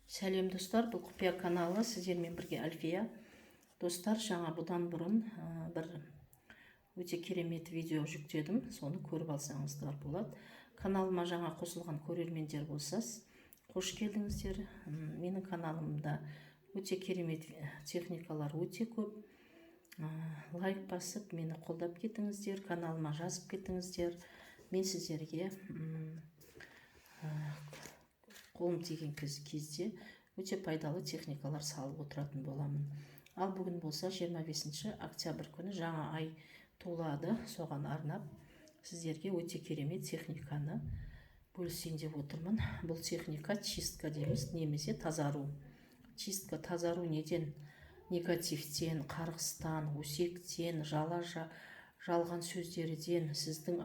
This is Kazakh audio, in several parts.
Сәлем, достар! Бұл Құпия каналы, сіздермен бірге Альфия. Достар, жаңа бұдан бұрын бір өте керемет видео жүктедім, соны көріп алсаңыздар болады. Каналыма жаңа қосылған көрермендер болса, қош келдіңіздер. Менің каналымда өте керемет техникалар өте көп. Лайк басып, мені қолдап кетіңіздер, каналыма жазып кетіңіздер. Мен сіздерге қолым тиген кезде өте пайдалы техникалар салып отыратын боламын. Ал бүгін болса, 25 октябрь күні жаңа ай толады, соған арнап сіздерге өте керемет техниканы бөлісейін деп отырмын. Бұл техника чистка дейміз немесе тазару. Чистка, тазару неден? Негативтен, қарғыстан, өсектен, жала, жалған сөздерден, сіздің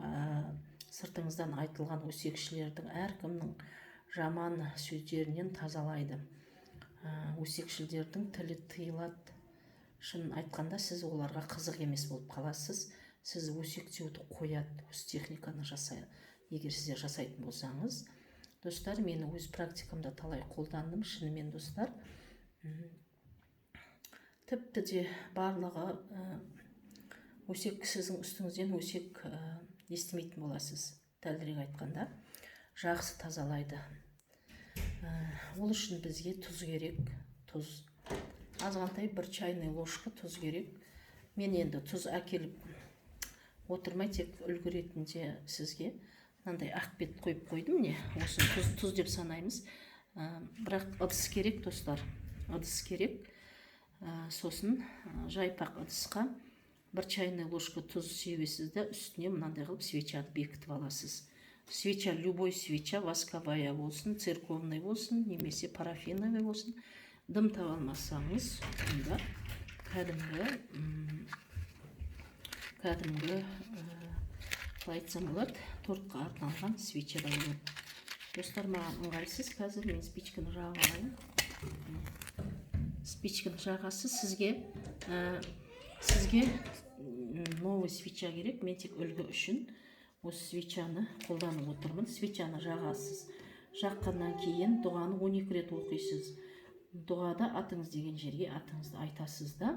сыртыңыздан айтылған өсекшілердің, әркімнің жаман сөздерінен тазалайды. Өсекшілдердің тілі тыйылады. Шынын айтқанда, сіз оларға қызық емес болып қаласыз, сіз өсектеуді қояды осы техниканы жасай, егер сіздер жасайтын болсаңыз. Достар, мен өз практикамда талай қолдандым. Шынымен, достар, тіпті де барлығы өсек, сіздің үстіңізден өсек естімейтін боласыз. Дәлірек айтқанда, жақсы тазалайды. Ол үшін бізге тұз керек. Тұз азғантай, бір чайный ложка тұз керек. Мен енді тұз әкеліп отырмай, тек үлгі ретінде сізге мынандай ақ бет қойып қойдым. Міне, осыны тұз деп санаймыз. Бірақ ыдыс керек, достар, ыдыс керек. Сосын жайпақ ыдысқа бір чайный ложка тұз себесіз да, үстіне мынандай қылып свечаны бекітіп аласыз. Свеча, любой свеча, восковая болсын, церковный болсын немесе парафиновый болсын. Дым таба алмасаңыз, онда кәдімгі, қалай айтсам болады, тортқа арналған свеча да болады. Достар, маған ыңғайсыз қазір, мен спичканы жағып алайын. Спичканы жағасыз. Сізге новый свеча керек. Мен тек үлгі үшін осы свечаны қолданып отырмын. Свечаны жағасыз. Жаққаннан кейін дұғаны 12 рет оқисыз. Дұғада атыңыз деген жерге атыңызды айтасыз да,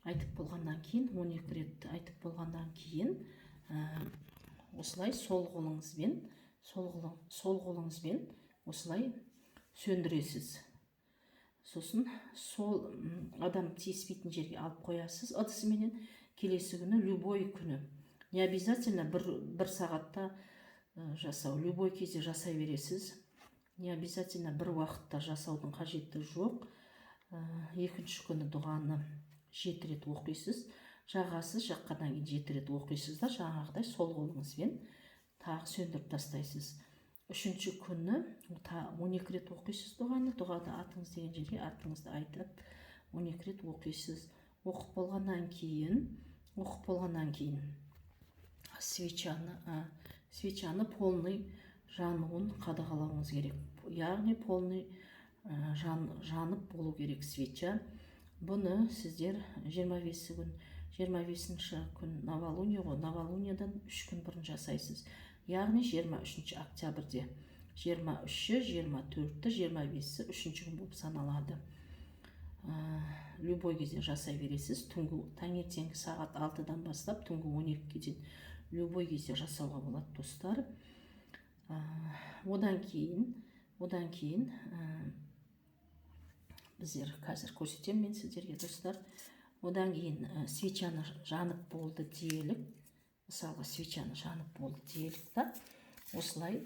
айтып болғаннан кейін, 12 рет айтып болғаннан кейін, осылай сол қолыңызбен осылай сөндіресіз. Сосын сол адам тиіспейтін жерге алып қоясыз ыдысыменен. Келесі күні, любой күні, не обязательно бір сағатта жасау, любой кезде жасай бересіз. Не обязательно бір уақытта жасаудың қажеті жоқ. Екінші күні дұғаны 7 рет оқисыз. Жағасыз, жаққаннан кейін 7 рет оқисыз да, жаңағыдай сол қолыңызбен тағы сөндіріп тастайсыз. Үшінші күні 12 рет оқисыз дұғаны. Дұғада атыңыз деген жерге атыңызды айтып, 12 рет оқисыз. Оқып болғаннан кейін свечаны полный жануын қадағалауыңыз керек, яғни полный жанып болу керек свеча. Бұны сіздер 25 күн, 25 күн новолуние ғой, новолуниядан 3 күн бұрын жасайсыз, яғни 23 октябрьде. 23-і, 24-і, 25-і үшінші күн болып саналады. Любой кезде жасай бересіз. Түнгі, таңертеңгі сағат 6-дан бастап түнгі 12-ге дейін любой кезде жасауға болады, достар. Одан кейін біздер қазір көрсетемін мен сіздерге, достар. Одан кейін свечаны жанып болды делік, мысалға, свечаны жанып болды делік та, осылай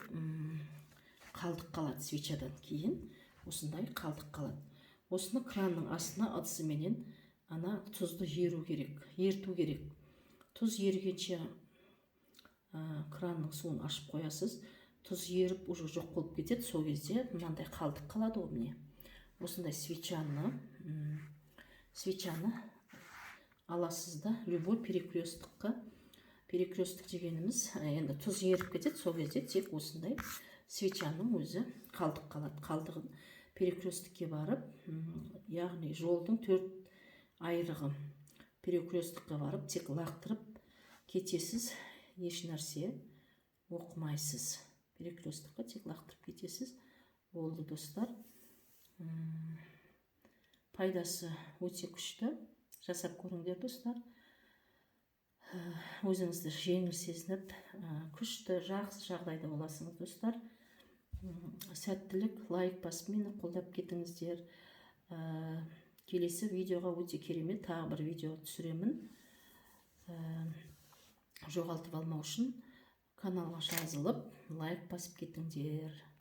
қалдық қалады. Свечадан кейін осындай қалдық қалады. Осыны кранның астына ыдысыменен ана тұзды еру керек, ерту керек. Тұз ерігенше кранның суын ашып қоясыз. Тұз еріп, уже жоқ болып кетеді. Сол кезде мынандай қалдық қалады ғой. Міне, осындай свечаны аласыз да, любой перекрестокқа. Перекресток дегеніміз, енді тұз еріп кетеді, сол кезде тек осындай свечаның өзі қалдық қалады. Қалдығын перекрестокке барып, яғни жолдың төрт айрығы, перекрестокқа барып, тек лақтырып кетесіз, еш нәрсе оқымайсыз. Перекрестокқа тек лақтырып кетесіз, болды, достар. Пайдасы өте күшті. Жасап көріңдер, достар. Өзіңізді жеңіл сезініп, күшті, жақсы жағдайда боласыңыз, достар. Сәттілік! Лайк басып, мені қолдап кетіңіздер. Келесі видеоға өте керемет тағы бір видео түсіремін. Жоғалтып алмау үшін каналға жазылып, лайк басып кетіңдер.